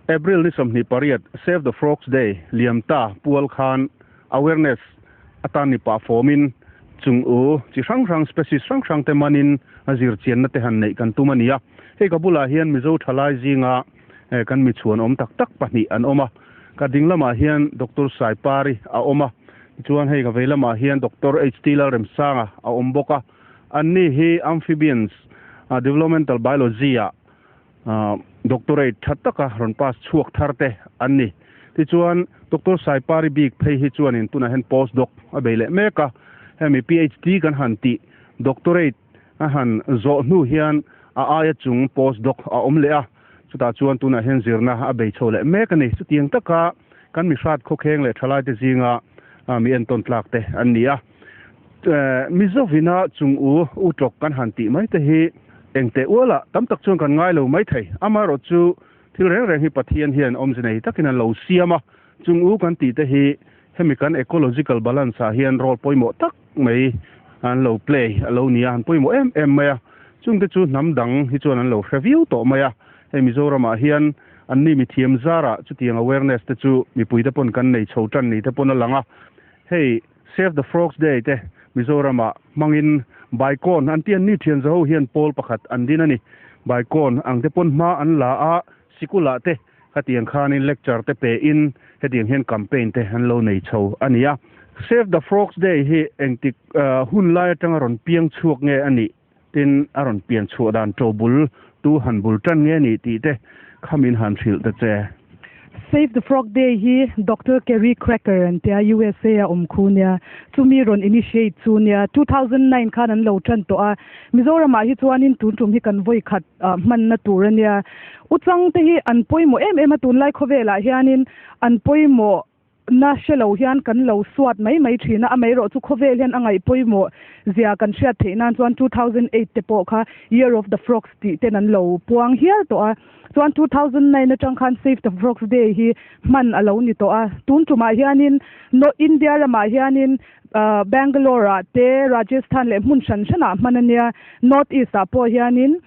April ni 28 Save the Frogs Day liam ta pual khan awareness atan ni pa formin chung u chi hrang hrang species hrang hrang te manin a zir chian na te han nei kan tum ania. Hei ka bulah hian Mizo thalai zinga kan mi chuan awm tak tak pahnih an awma. Ka ding lamah hian Dr. Saipari a awma. Chuan hei ka vei lamah hian Dr. H T Lalremsanga a awm bawk a. Anni hi amphibians developmental biology a doctorate that taka rawn pass chhuak thar te an ni. Tichuan Dr. Saipari bik phei hi chuanin tunah hian postdoc a bei leh mek a. Hemi PhD kan han ti doctorate a han zawh hnu hian a aia chung postdoc a awm leh a. Chutah chuan tunah hian zirna a bei chho leh mek ani. Chutiang taka kan mi hrat khawkheng leh thalai te zinga mi entawn tlak te an ni a. Mizovina chung u utlok kan han ti mai te hi engte uala tam tak chuan kan ngai lo mai thei. Amaherawh chu thil reng reng hi Pathian hian awmze nei takin an lo siam a. Chung u kan ti te hi hemi kan ecological balance ah hian role pawimawh tak mai an lo play a lo nia, an pawimawh em em mai a. Chung te chu hnam dang hi chuan an lo hre viau tawh mai a. Hei Mizoramah hian an ni mi thiam zara chutiang awareness te chu mipui te pawn kan nei chho tan ni te pawn a lang a. Hei Save the Frogs Day te Mizoramah hmangin Baikawn an ti an ni thian zaho hian pawl pakhat an din ani. Baikawn ang te pawn hma an la a, sikula te khatiang khanin lecture te pe in hetiang hian campaign te an lo nei chho ania. Save the Frogs Day hi engtik hun lai atanga rawn piang chhuak nge ani tin a rawn pian chhuah dan to bul tu han bul tan nge ni ti te khamin han hril te che. Save the Frog Day hi Dr. Kerry Kracker an tia USA a awm khu nia. Chumi rawn initiate chu nia 2009 khan an lo tan to a. Mizoramah hi chuanin tun tum hi kan voi khat hman na tur ania. Uchang te hi an pawimawh em em a tunlai khawvelah hianin an pawimawh na hrelo hian kan lo suat mai mai thina a mai ro chu khawvel hian angai pawimawh zia kan hriat theih nan chuan 2008 te pawh kha Year of the Frogs tih ten an lo puang hial to a. Chuan 2009 atang khan Save the Frogs Day hi hman a lo ni to a. Tun tumah hianin no India ramah hianin Bangalore ah te Rajasthan leh hmun hran hranah hman ania. North East ah pawh hianin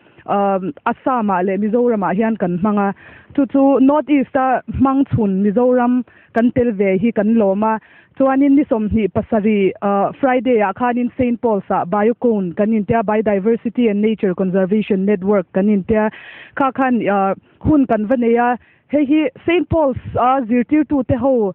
Assam ah leh Mizoram ah hian kan hmang a. Chu chu North East a hmang chhun Mizoram kan tel ve hi kan lawm a. Chuanin ni 27 Friday ah khanin St. Paul's ah Biocon kan intia Biodiversity and Nature Conservation Network kan intia kha khan hun kan va nei a. Hei hi St. Paul's a zirtir tu te ho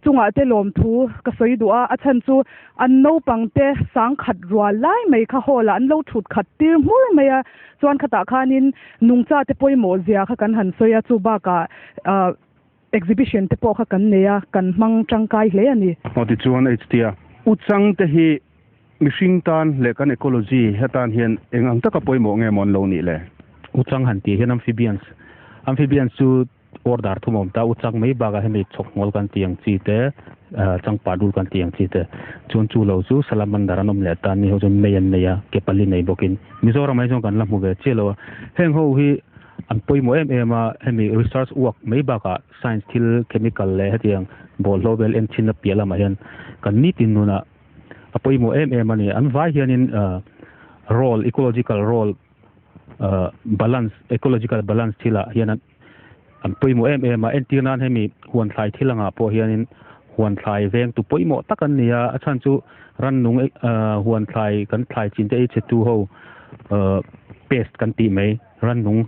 chungah te lawm thu ka sawi duh a. A chhan chu an naupang te sang khat rual lai mai kha hall ah an lo thut khat tir hmur mai a. Chuan khatah khanin nungcha te pawimawh zia kha kan han sawi a. Chu bakah exhibition te pawh kha kan nei a, kan hmang tangkai hle ani. Aw ti chuan HT a uchang te hi mihring tan leh kan ecology hetan hian eng ang taka pawimawh nge maw an lo nih le? Uchang han tih hian amphibians, amphibians chu order thumawm ta uchang mai bakah hemi chhawk ngawl kan tih ang chi te, changpa dul kan tih ang chi te. Chuan chu lo chu salamander an awm leh ta ni ho chuan mei an nei a, ke pali nei bawkin Mizoram ah hi chuan kan la hmu ve chiah lo a. Heng ho hi an pawimawh em em a, hemi research work mai bakah science thil chemical leh hetiang bawlhhlawh vel en thin a piah lamah hian kan nitin nunah a pawimawh em em a ni. An vai hianin role, ecological role balance, ecological balance thilah hian an pawimawh em em a. Entir nan hemi huan thlai thil angah pawh hianin huan thlai veng tu pawimawh tak an ni a. A chhan chu rannung huan thlai kan thlai chin te ei chhe tu ho pest kan tih mai rannung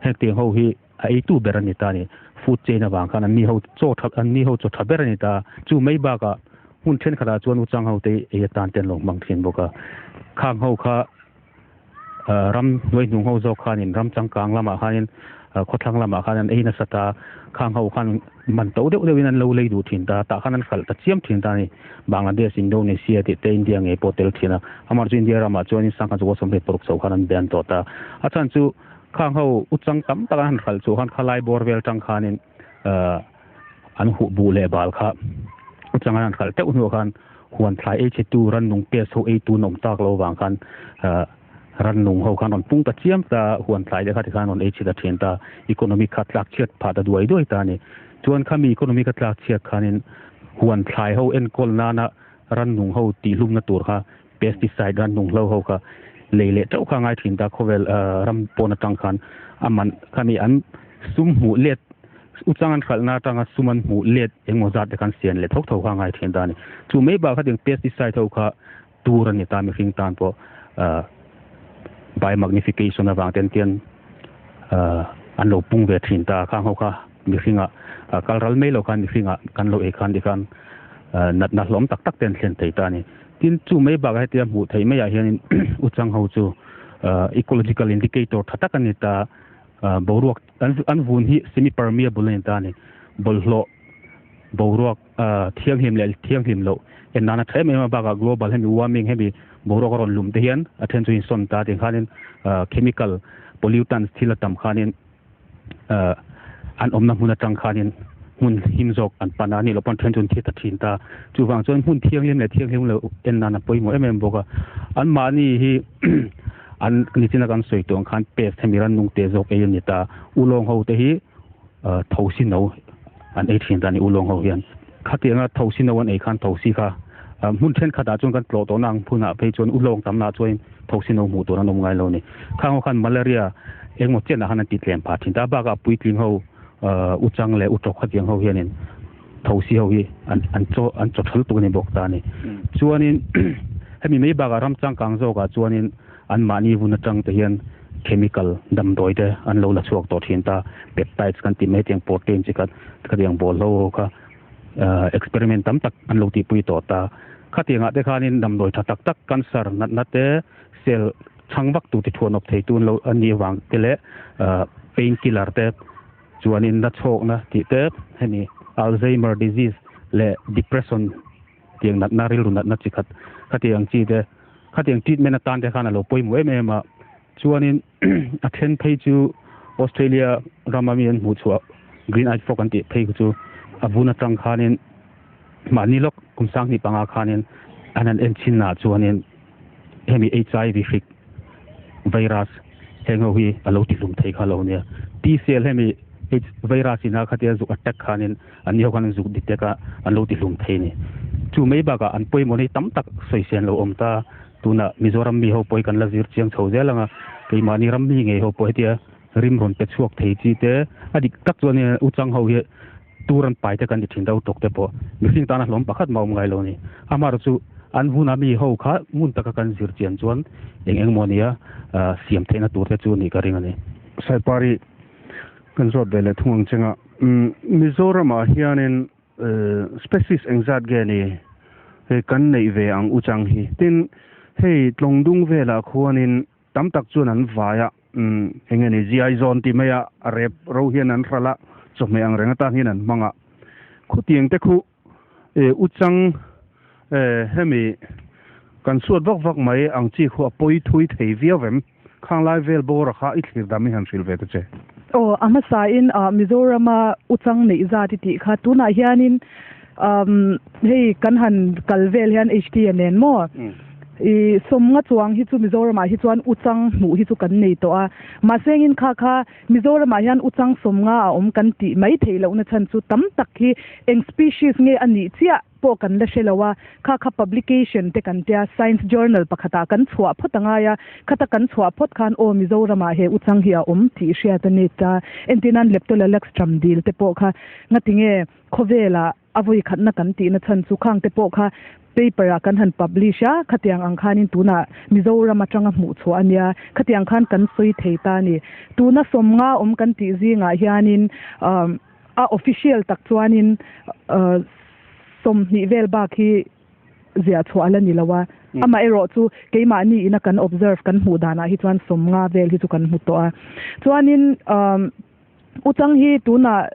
heng tiang ho hi a ei tu ber ani ta ni. Food chain awang khan an ni ho chaw tha, an ni ho chaw tha ber ani ta. Chu mai bakah hmun thenkhatah chuan uchang ho te ei atan te an lo hmang thin bawk a. Khang ho kha ram hnuai hnung ho zawk khanin ram changkang lamah khanin khawthlang lamah khan an ei nasa ta. Khang ho khan man to deuh deuhin an lo lei duh thin ta. Tah khan an hralh ta chiam thin ta ni. Bangladesh, Indonesia tih te India ngei pawh tel thin a. Amah chu India ramah chuanin sangha chu 26 chho khan an ban tawh ta. A chhan chu khang ho uchang tam tak an han hralh chu khan khalai bawr vel tang khanin an huh bu leh bal kha uchang an han hralh teuh hnuah khan huan thlai ei chhe tu rannung pest ho ei tu an awm tak lo vang khan rannung ho khan rawn pung ta chiam ta. Huan thlai te kha ti khan rawn ei chhe ta thin ta. Economy kha tlak chhiat phah ta duai duai ta ni. Chuan khami economy kha tlak chhiat khanin huan thlai ho enkawl nana rannung ho tih hlum na tur kha pesticide rannung hlo ho kha lei leh teuh kha ngai thin ta. Khawvel ram pawn atang khan aman khami an sum hmuh let Uchang an hralhna atanga sum an hmuh let engmaw zat te khan sian leh tho tho kha a ngai thin ta a ni. Chu mai bakah khatiang pesticide ho kha tur a ni ta mihring tan pawh biomagnification avang ten tian an lo pung ve thin ta khang ho kha mihringah kal ral mai lo khan mihringah kan lo ei khan tikhan natna hlawm tak tak te an thlen thei ta a ni. Tin chu mai bakah hetia hmuh theih maiah hianin uchang ho chu ecological indicator tha tak a ni ta. Boruak an vun hi semi permeable a ni ta a ni. Bawlhhlawh boruak thianghlim leh thianghlim loh en nana tha em em a bakah global hemi warming hemi boruak a rawn lum te hian a then chu insawn ta tih khanin chemical pollutants thil a tam khanin an awmna hmun atang khanin hmun him zawk an pan a, anih loh pawn then chu an thi ta thin ta. Chuvang chuan hmun thianghlim leh thianghlim loh en nan a pawimawh em em bawk a. Anmahni hi an nichina kan sawi tawh ang khan pest hemi rannung te zawk ei a ni ta. Ulawng ho te hi thosi no an ei thin ta a ni ulawng ho hian. Khatianga thosi no an ei khan thosi kha hmun thenkhatah chuan kan tlawh tawhna ang hmunah phei chuan ulawng tamnaah chuan thosi no hmuh tur an awm ngai lo a ni. Khang ho khan malaria engmaw chenah khan an ti tlem phah thin ta. A bakah puitling ho uchang leh utawk khatiang ho hianin thosi ho hi an an chaw an chaw tha lutuk a ni bawk ta a ni. Chuanin hemi mai bakah ram changkang zawkah chuanin anmahni vun atang te hian chemical damdawi te an lo la chhuak tawh thin ta. Peptides kan tih mai hetiang protein chi khat khatiang bawlhlo ho kha experiment tam tak an lo tihpui tawh ta. Khatiangah te khanin damdawi tha tak tak cancer natna te cell chhang vak tu ti thuanawp thei tu an lo an nih avang te leh pain killer te chuanin na chhawkna tih te hemi Alzheimer disease leh depression tiang natna rilru natna chi khat khatiang chi te khatiang treatment atan te khan a lo pawimawh em em a chuanin a then phei chu Australia rama mi an hmuh chhuah green eyed frog an tih phei chu a vun atang khanin mahni lawk kum sanghnih panga khanin an han en chhin ah chuanin hemi HIV hrik virus heng ho hi a lo tihlum thei kha lo nia. T cell hemi H virus ina khatia zuk attack khanin an ni ho khan an zuk detect a an lo tihlum thei ni. Chu mai bakah an pawimawh hi tam tak sawisel lo awm ta. Tunah Mizoram mi ho pawh hi kan la zir chiang chho zel ang a, keimahni ram mi ngei ho pawh hetia rim rawn pe chhuak thei chi te a dik tak chuan uchang ho hi tur an pai te kan ti thin deuh tawk te pawh mihring tana hlawm pakhat mah awm ngai lo a ni. Amaherawh chu an huna mi ho kha ngun taka kan zir chian chuan eng eng maw nia siam theihna tur te chu nih ka ring a ni. Saipari kan zawt ve leh thung ang cheng a, Mizoramah hianin species engzat nge ni hei kan neih ve ang u chang hi? Tin, hei Tlawngdung velah khuanin tam tak chuan an vai a, Umm, eng nge ni, ziai zawn tih mai a, a rep ro hian an hralh a, chawhmeh ang reng atan hian an hmang a. Khutiang te khu e uchang e hemi kan suat vak vak mai ang chi khu a pawi thui thei viau vem, khang lai vel bawra kha i thlir dam i han hrilh ve ta che. Aw, a hmasain ah Mizorama uchang neih zat i tih kha tunah hianin umm hei kan han kal vel hian HT a nen maw? I sawmnga chuang hi chu Mizoramah hi chuan uchang hmuh hi chu kan nei tawh a, mahse engin kha kha Mizoramah hian uchang sawmnga a awm kan tih mai theih lohna chhan chu tam tak hi eng species nge a nih chiah pawh kan la hre lo a, kha kha publication te kan tia science journal pakhatah kan chhuah phawt a ngai a, khata kan chhuah phawt khan aw Mizoramah he uchang hi a awm tih hriat a ni ta, entirnan Leptolalax tramdil te pawh kha ngatinge khawvelah A vawi khatna kan tihna chhan chu khang te pawh kha paper ah kan han publish a, khatiang ang khanin tunah Mizoram atanga hmuh chhuah a nia, khatiang khan kan sawi thei ta a ni. Tuna sawmnga awm kan tih zingah hianin a official tak chuanin 20 vel bak hi ziah chhuah a la ni lo a, amaherawh chu keimahni ina kan observe kan hmuh danah hi chuan 50 vel hi chu kan hmu tawh a. Chuanin Uchang hi tunah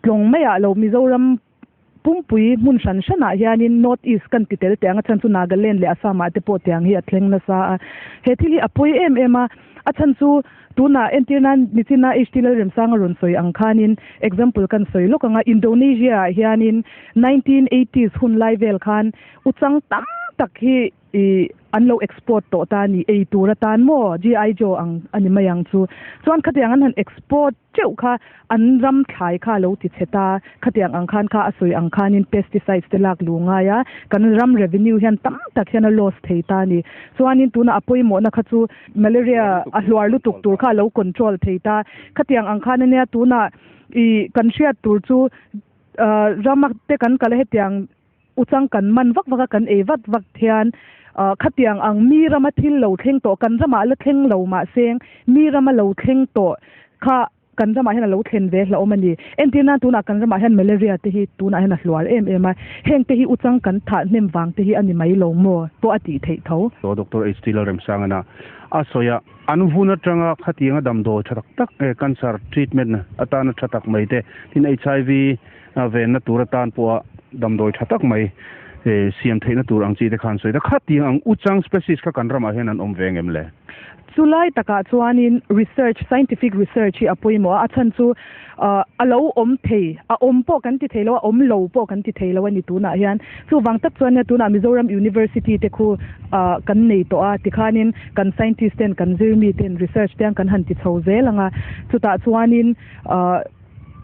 Tlawng maiah lo Mizoram pumpui hmun hran hranah hianin North East kan ti tel teh ang a chhan chu Nagaland leh Assam ah te pawh tiang hi a thleng nasa a. He thil hi a pawi em em a, a chhan chu tunah entir nan nichina HT Lalremsanga rawn sawi ang khanin example kan sawi lawk ang a, Indonesia ah hianin 1980s hun lai vel khan uchang tam tak hi i an lo export tawh ta ni ei tur atan maw GI Joe ang ani mai ang chu. Chuan khatiang an han export teuh kha an ram thlai kha lo ti chhe ta khatiang ang khan kha a sawi ang khanin pesticides te lak lu ngai a kan ram revenue hian tam tak hian a loss thei ta ni. Chuanin tuna a pawimawh na kha chu malaria a hluar lutuk tur kha lo control thei ta. Khatiang ang khan ania tuna i kan hriat tur chu rama te kan kal hetiang uchang kan man vak vaka kan ei vat vak thian khatiang ang mi rama thil lo thleng to kan rama la thleng lo ma seng mi rama lo thleng to kha kan rama hian lo thlen ve hla awm ani. Entirna tuna kan rama hian malaria te hi tuna hian a hluar em em a. Heng te hi uchang kan tha hnem wang te hi ani mai lo mo to ati thei tho. To Dr. H T Lalremsangana a soya an vuna tanga khatianga damdo thatak tak e cancer treatment atana thatak mai te. Tin HIV ve na tur atan pawh damdoi thatak mai e siam theihna tur ang chi te khan soi da khatiang ang uchang species kha kan rama hian an awm ve ngem le. Chulai taka chuanin research, scientific research hi a pawimawh a chan chu a lo awm thei a awm pawh kan ti thei lo a awm lo pawh kan ti thei lo ani tunah hian. Chu wang tak chuan tunah Mizoram University te khu kan nei tawh a tikhanin kan scientist ten kan zirmi ten research te kan han ti chho zel anga. Chutah chuanin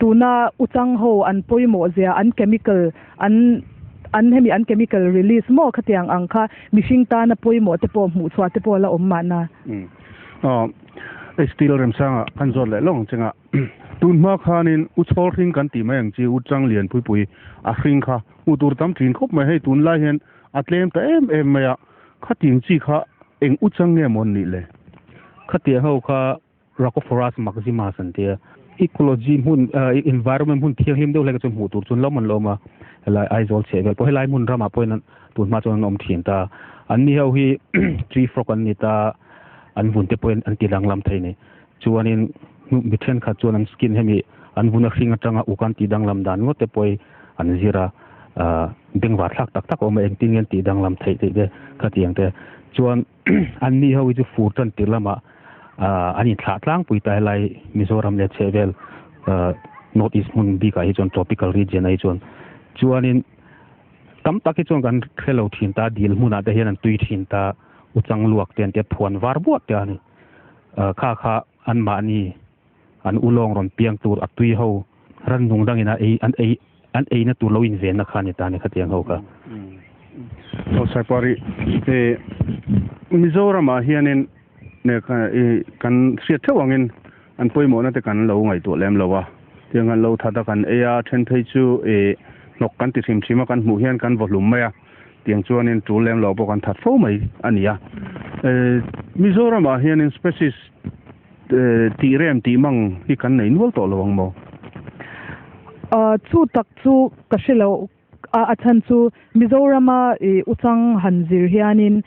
tuna uchang ho an pawimawh zia an chemical an an hemi an chemical release mo khatiang ang kha mihring tana pawimawh te pawh hmuh chhuah te pawh la awm mahna. Steel remsanga kan zawt leh lawng chenga tun hma khanin u chhol hring kan ti mai ang chi u chang lian pui pui a hring kha u tur tam thin khawp mai hei tun lai hian a tlem ta em em mai a khatiang chi kha eng u chang nge mawn ni le. Khatiang ho kha Rhacophorus maximus an tia. Ecology mun environment mun thiang hlim deuh hlek chu hmuh tur chun lo man lo ma. Helai Aizawl chhe vel pawh helai hmun rama pawhin tun hma chuan an awm thin ta. An ni ho hi tree frog an ni ta an vun te pawhin an ti danglam thei ni. Chuanin mi thenkhat chuan an skin hemi an vun a hring atanga uk an ti danglam dan ngawt te pawh an zira bengvar thlak tak tak awm a engtin nge an ti danglam theih tih te khatiang te. Chuan an ni ho hi chu fur tan tir lama an in thlah tlang pui ta helai Mizoram leh chhehvel North East hmun bikah hi chuan tropical region ah hi chuan. Chuanin tam tak hi chuan kan hrelo thin ta dil hmunah te hian an tui thin ta uchang luak te an tia phuan var buat te ani. Kha kha an mahni an ulawng rawn piang tur a tui ho ran nung dangin a ei an ei an ei na tur lo in ven na kha ni ta ni khatiang ho kha. O saipari e Mizoram ah hianin ne kha e kan hriat theuh angin an pawimawh na te kan lo ngai tu lem lo a. Tiang an lo thata kan ei a then phei chu e hnawk kan ti hrim hrim a kan hmuh hian kan vaw hlum mai a. Tiang chuanin tul lem lo pawh kan that fo mai ani a. E Mizoram ah hianin species ti rem ti mang hi kan nei nual tawh lo ang maw? Chu tak chu ka hrelo a chan chu Mizorama uchang han zir hianin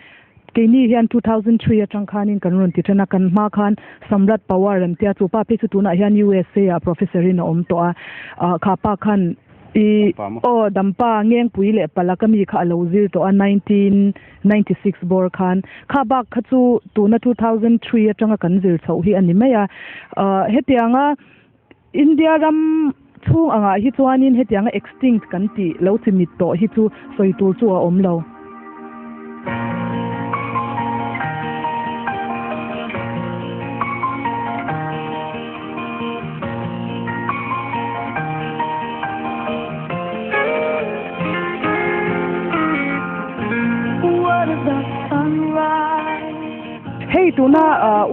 keini hian 2003 atang khanin kan rawn ti thana kan hma khan Samrat Pawar an tia chu pa phei chu tunah hian USA a professor in a awm tawh a. Kha pa khan i o dampa ngeng pui leh palaka mi kha alo zir tawh a 1996 bor khan. Kha bak kha chu tuna 2003 atanga kan zir chho hi ani mai a. Hetianga India ram chung anga hi chuanin hetianga extinct kan ti lo chi mit tawh hi chu sawi tur chu a awm lo. Hei tuna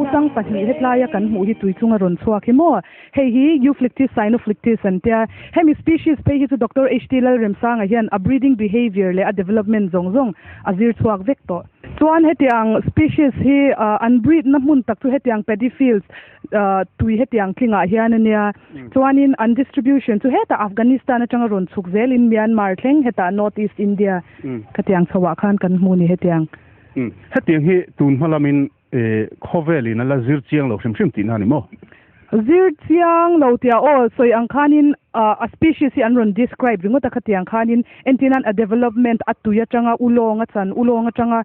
uchang pahnih hetlai a kan hmuh hi tuichunga rawn chhuak hi maw. Hei hi Euphlyctis cyanophlyctis an tia. Hemi species phei hi chu Dr. H T Lalremsanga hian a breeding behavior leh a development zawng zawng a zir chhuak vek tawh. Chuan hetiang species hi an breed na hmun tak chu hetiang paddy fields tui hetiang tlingah hian ania. Chuanin an distribution chu hetah Afghanistan atanga rawn chhuk zelin Myanmar thleng hetah North East India khatiang chhoah khan kan hmu ni hetiang. Hetiang hi tun hma lamin khawvelin a la zir chiang lo hrim hrim tih na ni maw? Zir chiang lo tia aw sawi ang khanin a species hi an rawn describe ringawt a khatiang khanin entinan a development a tui atanga ulawng a chan ulawng atanga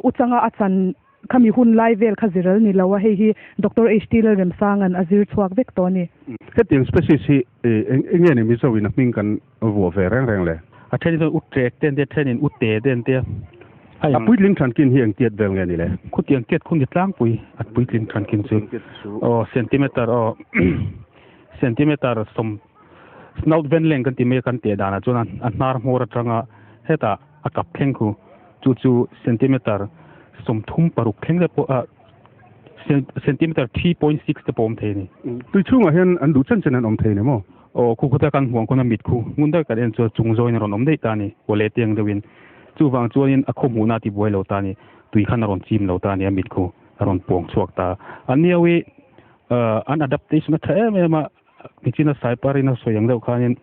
uchanga a chan khami hun lai vel kha ziral ni lo a hei hi Dr. H T Lalremsangan a zir chhuak vek tawh ni. Hetiang species hi enge ni Mizo in a hming kan vuah ve reng reng le? A thenin chuan u trek te an tia thenin u te te an tia. A puitling thankin hi eng tiat vel nge ni le? Khutiang tiat khu ni tlangpui a puitling thankin chu. O centimeter o centimeter som snout vent length kan ti mai kan tih danah chuan a hnar hmawr atanga hetah a kap thleng khu chu chu centimeter 36 thleng te pawh ah centimeter 3.6 te pawh awm thei a ni. Tui chhungah hian an duh chen chen an awm thei ni maw? Aw, khu khuta kan hmuh ang khawn a mit khu ngun deuh kan en chuan chung zawiin a rawn awm daih ta a ni, awle tiang deuhin. Chuvang chuanin a khaw hmuhna a ti buai lo ta a ni, tui khan a rawn chim lo ta a ni, a mit khu a rawn puang chhuak ta. An niau hi an adaptation a tha em em a, nichina Saiparin a sawi ang deuh khanin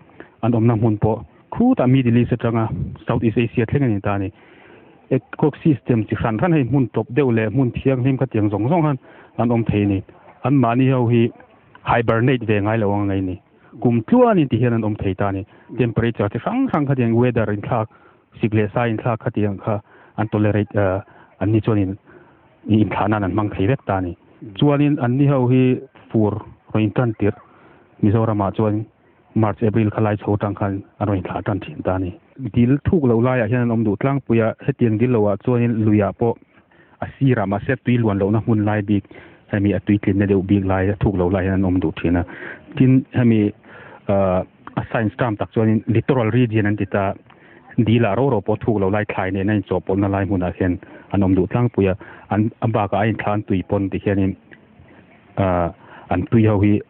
an awmna hmun pawh khutah Middle East atanga South East Asia thleng a ni ta a ni. Ecosystem chi hran hran hei hmun tawp deuh leh hmun thianghlim khatiang zawng zawng khan an awm thei a ni. Anmahni ho hi hibernate ve ngai lo ang a ni. Kum tluanin ti hian an awm thei ta a ni. Temperature chi hrang hrang khatiang weather inthlak, sik leh sai inthlak khatiang kha an tolerate an ni chuanin inthlah nan an hmang thei vek ta a ni. Chuanin anni ho hi fur rawn intan tirh Mizoramah chuan March, April kha lai chho atang khan an rawn inthlah tan thin ta a ni. Dil thuk loh laiah hian an awm duh tlangpui a, hetiang dil loah chuanin luiah pawh a sirah mahse tui luan lohna hmun lai bik hemi a tui tlinna deuh bik lai a thuk loh lai hian an awm duh thin a. Tin, hemi a science term tak chuanin littoral region an ti ta, dilah ro ro pawh thuk loh lai thlai nena inchawhpawlhna lai hmunah hian an awm duh tlangpui a, an a bakah a inthlah an tui pawn ti hianin an tui ho hi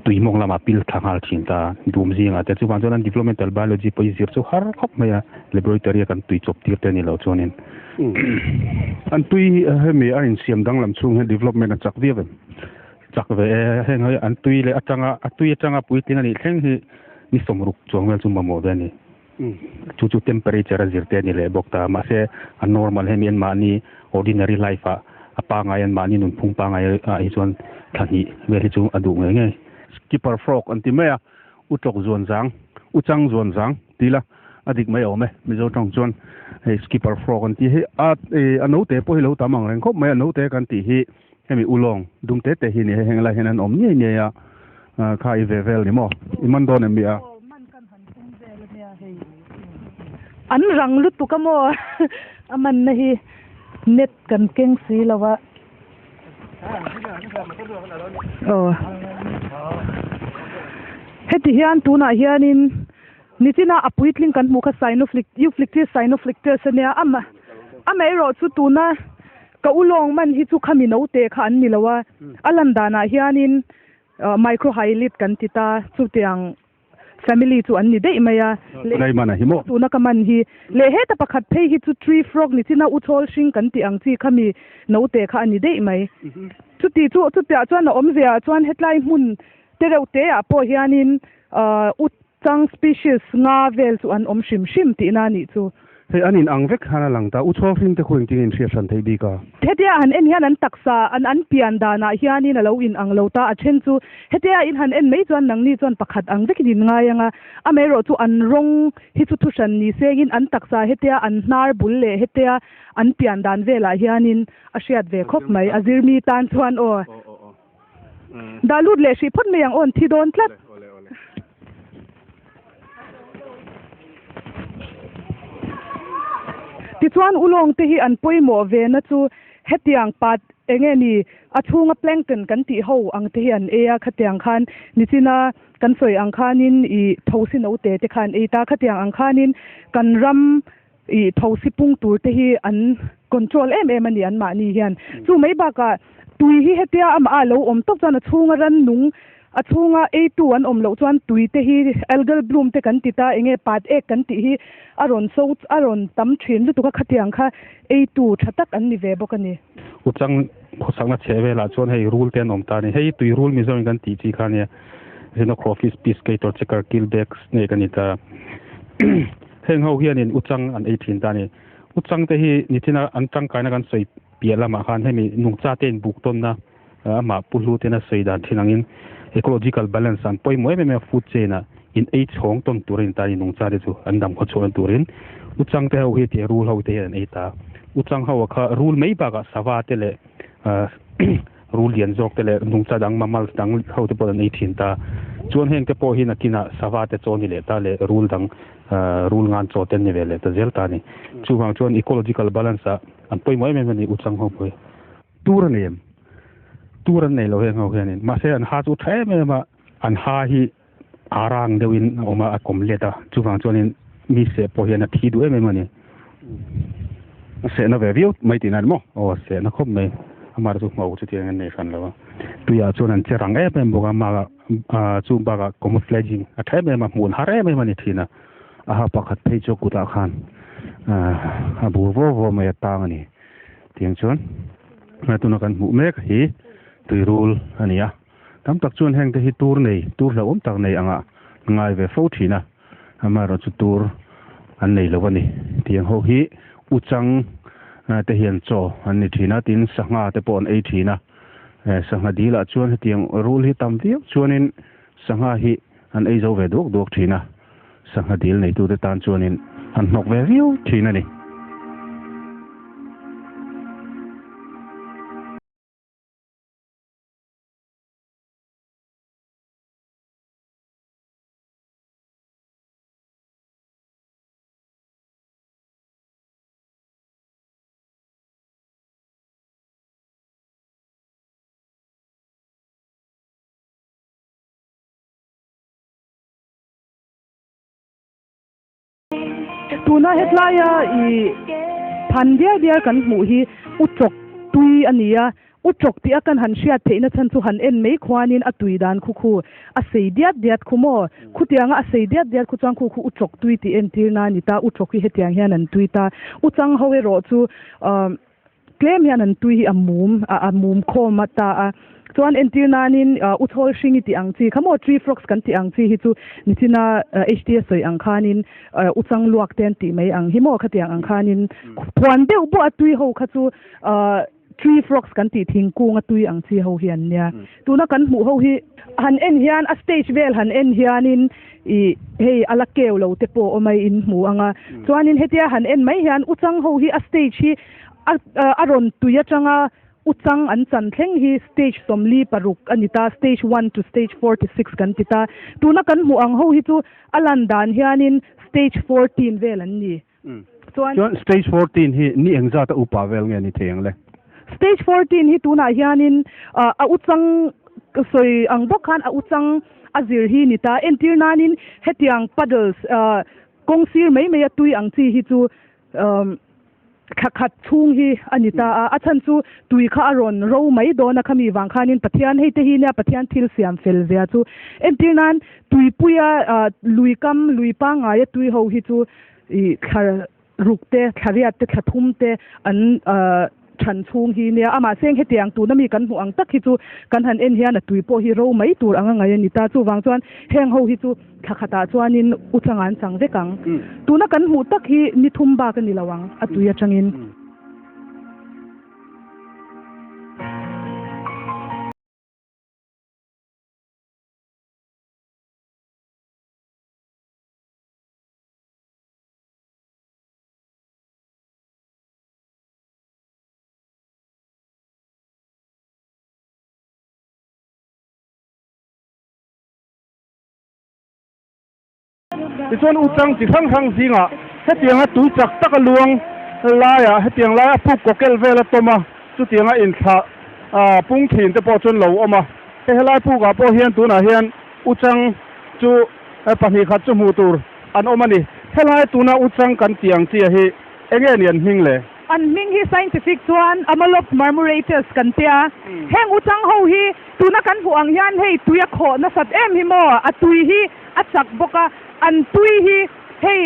tui mawng lamah pil thla nghal thin ta dum zingah te chuvang chuan an developmental biology pawh hi zir chu har khawp mai a laboratory a kan tui chawp tir te a ni lo chuanin. An tui hemi a insiam danglam chhung hian development a chak viau em? Chak ve e, heng hi an tui leh atanga a tui atanga puitling a nih thleng hi ni 60 chuang vel chu mamawh ve a ni. Chu chu temperature a zir te a ni leh bawk ta. Mahse, a normal hemi an mahni ordinary life ah a pangai an mahni nunphung pangai ah hi chuan thla hnih vel hi chu a duh ngei ngei. Skipper frog an ti mai a, u tlawk zuan zang, u chang zuan zang ti ila a dik mai awm e. Mizo tawng chuan hei skipper frog an tih hi a a note pawh hi lo tam ang reng khawp mai a, note kan tih hi hemi ulawng dum te te hi ni hei heng lai hian an awm ngei ngei a, kha i ve vel ni maw? I man dawn em mi a? An rang lutuk a maw? A manna hi net kan keng si lo a. Aw. Heti hian tunah hianin nichina a puitling kan hmuh kha Cynoflic Euphlyctis cynoflictus ania ama amaherawh chu tuna ka ulawng man hi chu khami note kha an ni lo a. A lan danah hianin microhylid kan ti ta chutiang family chu an ni daih mai a. Tunai man a hi maw? Tuna ka man hi. Leh heta pakhat phei hi chu tree frog ni china u chhawl hring kan tih ang chi kha mi note kha a ni daih mai. Chuti chu chutiah chuan a awmzia ah chuan hetlai hmun te reuh te ah pawh hianin u chang species nga vel chu an awm hrim hrim tihna a nih chu. Hei an in ang vek khan a lang ta. U chhawng hring te khu engtin in hriat hran theih bik a? Hetia han en hian an taksa an an pian danah hianin a lo in ang lo ta. A then chu hetia in han en mai chuan nangni chuan pakhat ang vekin in ngai ang a. Amaherawh chu an rawng hi chu thu hran ni sengin an taksa hetia an hnar bul leh hetia an pian dan velah hianin a hriat ve khawp mai. A zirmi tan chuan aw. Dah lut leh hrih phawt mai ang aw an thi dawn tlat. Tichuan ulawng te hi an pawimawh ve na chu hetiang pat enge ni a chhunga plankton kan tih ho ang te hi an ei a, khatiang khan nichina kan sawi ang khanin i thosi note te kha an ei ta, khatiang ang khanin kan ram I thosi pung tur te hi an control em em a ni an mahni hian. Chu mai bakah tui hi hetia amah a lo awm tawp chuan a chhunga rannung a chhunga eitu an awm loh chuan tui te hi algal bloom te kan ti ta enge pat ek kan tih hi a rawn so a rawn tam thin lutuk a khatiang kha eitu tha tak an ni ve bawk a ni. Uchang khawsakna chheh velah chuan hei rul te an awm ta a ni. Hei tui rul Mizoin kan tih chi kha a nia. Xenocrophis piscator checker keelback snake a ni ta. Heng ho hianin uchang an ei thin ta a ni. Uchang te hi nichina an tangkaina kan sawi piah lamah khan hemi nungcha te inbuk tawnna amah pu hlu tena sawi dan thin angin ecological balance an pawimawh em em a, food chain ah in ei chhawng tawn tur a ni ta a ni nungcha te chu an dam khaw chhuahna turin. Uchang te ho hi tia rul ho te hian an ei ta. Uchang ho ah kha rul mai bakah sava te leh rul lian zawk te leh nungcha dang mammals dang ho te pawh an ei thin ta. Chuan heng te pawh hi nakinah sava te chaw ni leh ta leh rul dang rul ngan chaw te an ni ve leh ta zel ta a ni. Chuvang chuan ecological balance ah an pawimawh em em a ni Uchang ho pawh hi. Tur a nei em? Tur an nei lo heng ho hianin. Mahse an ha chu tha em em a, an ha hi a rang deuhin a awm a, a kawm let a, chuvang chuanin mi seh pawh hian a thi duh em em a ni. A sehna ve viau mai tihna a ni maw? Aw, a sehna khawp mai. Amah chu hmau chutiang an nei hran lo a. Tuiah chuan an che rang em em bawk a, amah chu bakah camouflaging a tha em em a, hmuh an har em em a ni thin a. A ha pakhat phei chu a kutah khan a bur vaw vaw mai a tang a ni. Tiang chuan tuna kan hmuh mek hi tuirul a ni a. Tam tak chuan hengte hi tur nei, tur hlauhawm tak nei anga ngai ve fo thin a, amaherawh chu tur an nei lo a ni. Tiang ho hi uchang te hian chaw an ni thin a, tin sangha te pawh an ei thin a. Sangha dil ah chuan hetiang rul hi tam viau chuanin sangha hi an ei zo ve duak duak thin a, sangha dil neitute tan chuanin an hnawk ve viau thin a ni. Tuna hetlaia i phan diar diar kan hmuh hi Uchawk tui a ni a, Uchawk tih a kan han hriat theihna chhan chu han en mai khuanin a tui dan khu khu a sei diat diat khu maw? Khutianga a sei diat diat khu chuan khu khu Uchawk tui tih entirna a ni ta, Uchawk hi hetiang hian an tui ta. Uchang ho erawh chu Tlem hian an tui hi a mum a mum khawm a ta a, chuan entir nanin u chhawl hring i tih ang chi kha maw tree frogs kan tih ang chi hi chu nichina HT a sawi ang khanin u chang luak te an tih mai ang hi maw khatiang ang khanin phuan deuh buah a tui ho kha chu tree frogs kan tih thingkung a tui ang chi ho hi an nia. Tuna kan hmuh ho hi han en hian a stage vel han en hianin i hei a la keu lo te pawh awm a in hmu ang a, chuanin hetia han en mai hian uchang ho hi a stage hi a a rawn tui atanga uchang an chan thleng hi stage 46 a ni ta, stage one to stage 46 kan ti ta, tuna kan hmuh ang ho hi chu a lan dan hianin stage 14 vel an ni. Chuan Chuan stage 14 hi ni engzat a upa vel nge ni thei ang le? Stage 14 hi tunah hianin a uchang sawi ang bawk khan a uchang a zir hi ni ta. Entir nanin hetiang puddles kawng sir mai mai a tui ang chi hi chu thla khat chhung hi a ni ta a. A chhan chu tui kha a rawn ro mai dawn a khami vang khanin Pathian hei te hi nia Pathian thil siam fel zia chu. Entir nan tuipuia luikam lui pangngaia tui ho hi chu I thla ruk te, thla riat te, thla thum te an than chhung hi nia. Amah seng hetiang tuna mi kan hmuh ang tak hi chu kan han en hian a tui pawh hi ro mai tur anga ngai a ni ta. Chuvang chuan heng ho hi chu thla khatah chuanin u changa an chang vek ang. Tuna kan hmuh tak hi ni thum bak a ni lo ang a tui atangin. Tichuan Uchang chi hrang hrang zingah hetianga tui chak taka luang laiah hetiang laia puk kawkel vel a tawm a, chutianga inthlah pung thin te pawh chuan lo awm a. Hei helai pukah pawh hian tunah hian Uchang chu pahnih khat chu hmuh tur an awm a ni. Helai tuna Uchang kan tih ang chi-a hi eng nge ni an hming le? An hming hi scientific chuan Amolops marmoratus kan tia. Heng Uchang ho hi tuna kan hmuh ang hian hei tui a khawh nasat em hi maw? A tui hi a chak bawk a, an tui hi hei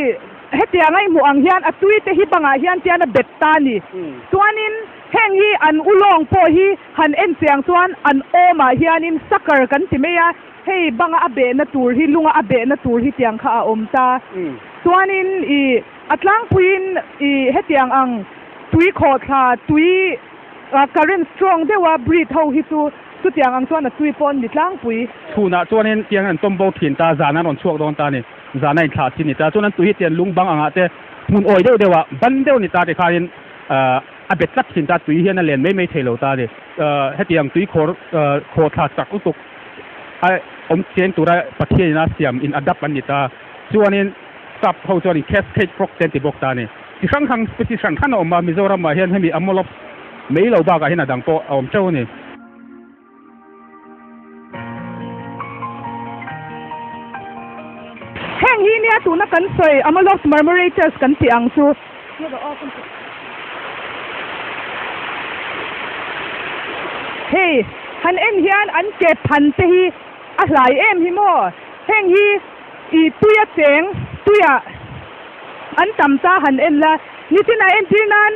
hetiang a i hmuh ang hian a tui te hi bangah hian tian a bet ta a ni. Chuanin heng hi an ulawng pawh hi han en chiang chuan an awmah hianin sucker kan ti mai a, Hei banga a behna tur hi lunga a behna tur hi tiang kha a awm ta. Chuanin i a tlangpuiin i hetiang ang tui khawhthla, tui current strong deuha breed ho hi chu chutiang ang chuan a tui pawh an ni tlangpui. Chhunah chuanin tiang an tawm bo thin ta, zan an rawn chhuak dawn ta a ni. Zan a inthlah thin ni ta. Chuan an tui hi tiang lung bang angah te hmun awi deuh deuhah ban deuh ni ta tikhanin a bet tlat thin ta, tui hian a len mai mai thei lo ta a ni. Hetiang tui khawr khawhthla chak lutuk. a awm cheng tura Pathianin a siam in adapt an ni ta. Chuanin sap ho chuanin cascade frog te an ti bawk ta a ni. Chi hrang hrang species hran hran a awm a, Mizoramah hian hemi Amolops mai lo bakah hian a dang pawh a awm teuh a ni. Heng hi nia tuna kan sawi Amolops marmoratus kan tih ang chu. Hei han en hian an ke phan te hi a hlai em hi maw? Heng hi ih tuia cheng tuia an tam ta han en la. Nichinah entir nan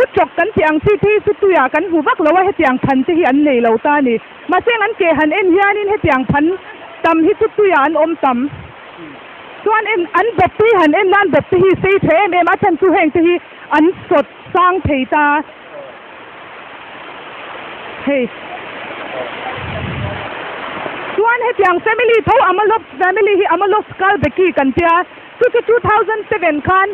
U chawk kan tih ang chi te hi chu tuiah kan hmu vak lo a, hetiang phan te hi an nei lo ta a ni. Mahse an ke han en hianin hetiang phan tam hi chu tuiah an awm tam. Chuan en an bawp te hi han en nan bawp te hi sei tha em em a, chhan chu heng te hi an sawt sang thei ta. Hei. Chuan hetiang family tho Amalops family hi Amalops kalbeki kan tia, chu chu 2007 khan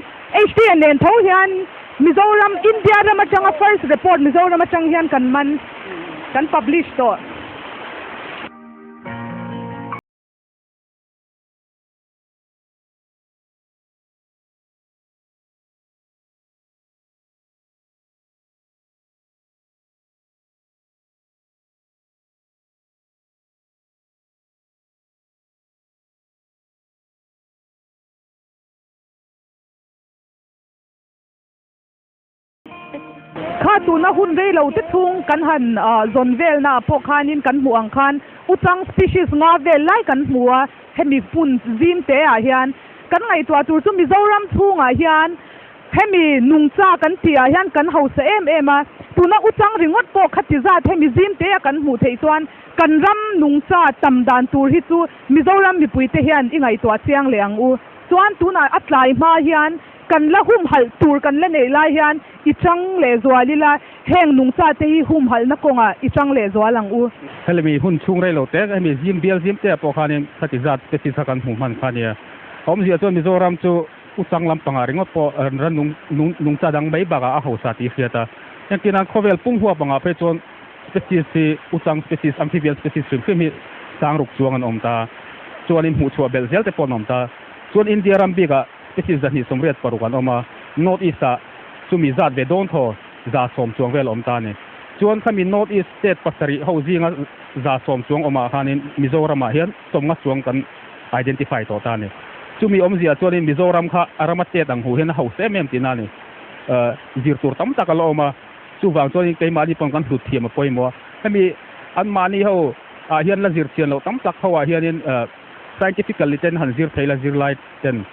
HDN nen tho hian Mizoram, India ram atanga first report Mizoram atang hian kan man, kan publish tawh. Kha tuna hun rei lo te chhung kan han zawn velna ah pawh khanin kan hmuh ang khan Uchang species nga vel lai kan hmu a, hemi hmun zim te ah hian kan ngaihtuah tur chu Mizoram chhungah hian hemi nungcha kan tih ah hian kan hausa em em a, tuna Uchang ringawt pawh khati zat hemi zim te a kan hmuh theih chuan kan ram nungcha tam dan tur hi chu Mizoram mipuite hian i ngaihtuah chiang leh ang u. Chuan tunah a tlai hma hian kan la humhalh tur kan la neih lai hian i chang leh zual ila, heng nungcha te hi humhalhna kawngah i chang leh zual ang u. Helemi hun chhung rei lo te, hemi zim bial zim te ah pawh khanin khati zat species kha kan hmuh hman kha nia. A awmzia chuan Mizoram chu uchang lampangah ringawt pawh ran nung nungcha dang mai bakah a hausa tih hriat a. Engtin a khawvel pum huap angah phei chuan Species hi uchang species, amphibian species hrim hrim hi sang ruk chuang an awm ta. Chuanin hmuhchhuah belh zel te pawh an awm ta. Chuan India ram bikah species 286 an awm a, North East ah chumi zat ve dawn thaw 110 chuang vel a awm ta a ni. Chuan khami North East state pasarih ho zinga 110 chuang awmah khanin Mizoramah hian 50 chuang kan identify tawh ta a ni. Chumi awmzia chuanin Mizoram kha a rama state ang hu hian a hausa em em tihna a ni. Zir tur tam tak a la awm a. Chuvang chuanin keimahni pawn kan hlut thiam a pawimawh a. Hemi anmahni ho ah hian la zir chian loh tam tak ho ah hianin scientifically ten han zir thei la zirlai ten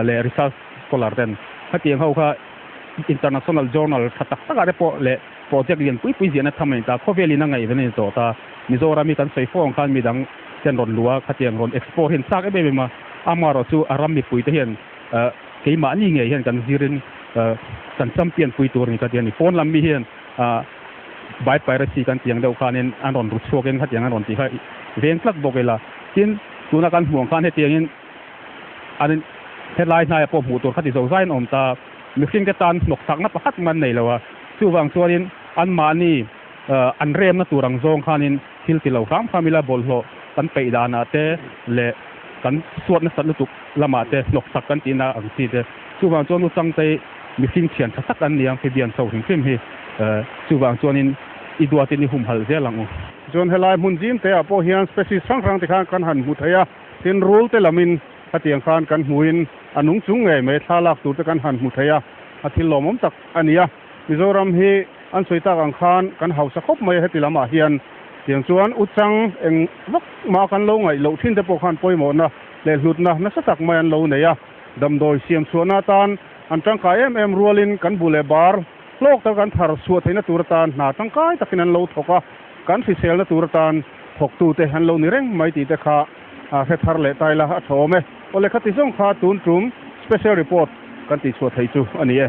leh research scholar ten khatiang ho kha international journal tha tak tak ah te pawh leh project lian pui pui ziahna tham a ni ta. Khawvelin a ngaih ven a ni tawh ta. Mizoram hi kan sawi fo ang khan midang ten rawn luh a khatiang rawn explore hian chak em em em a. Amaherawhchu chu a ram mipui te hian Keimahni ngei hian kan zirin kan champion pui tur a ni ka ti a ni. Pawn lam mi hian by piracy kan tih ang deuh khanin an rawn ru chhuakin khatiang an rawn tih kha veng tlat bawk ila. Tin, tuna kan hmuh ang khan hetiangin an helai hnaiah pawh hmuh tur khati zo zaiin a awm ta. Mihringte tan hnawksakna pakhat man nei lo a. Chuvang chuanin anmahni an remna tur ang zawng khanin thil ti lo hram hram ila bawlhhlawh kan peih danah te leh kan suat nasat lutuk lamah te hnawksak kan tihna ang chi te. Chuvang chuan Uchangtei mihring thian tha tak an ni ang amphibian chho hrim hrim hi. Chuvang chuanin i duatin i humhalh zel ang u. Chuan helai hmun zim te ah pawh hian species hrang hrang te khan kan han hmu thei a, tin rul te lamin hetiang khan kan hmuin a nung chung ngei mai thla lak tur te kan han hmu thei a, a thil lawmawm tak a ni a. Mizoram hi an sawi tak ang khan kan hausa khawp mai a heti lamah hian tiang chuan uchang eng vak mah kan lo ngaih loh thin te pawh khan pawimawhna leh hlutna nasa tak mai an lo nei a, damdawi siam chhuahna atan an tangkai em em rualin kan bu leh bar hlawk tak an thar chhuah theihna tur atan hna tangkai takin an lo thawk a, kan hriselna tur atan thawktute an lo ni reng mai tih te kha hre thar leh taila a tha awm e. Awle khati zawng kha tun tum special report kan tihchhuah theih chu a ni e.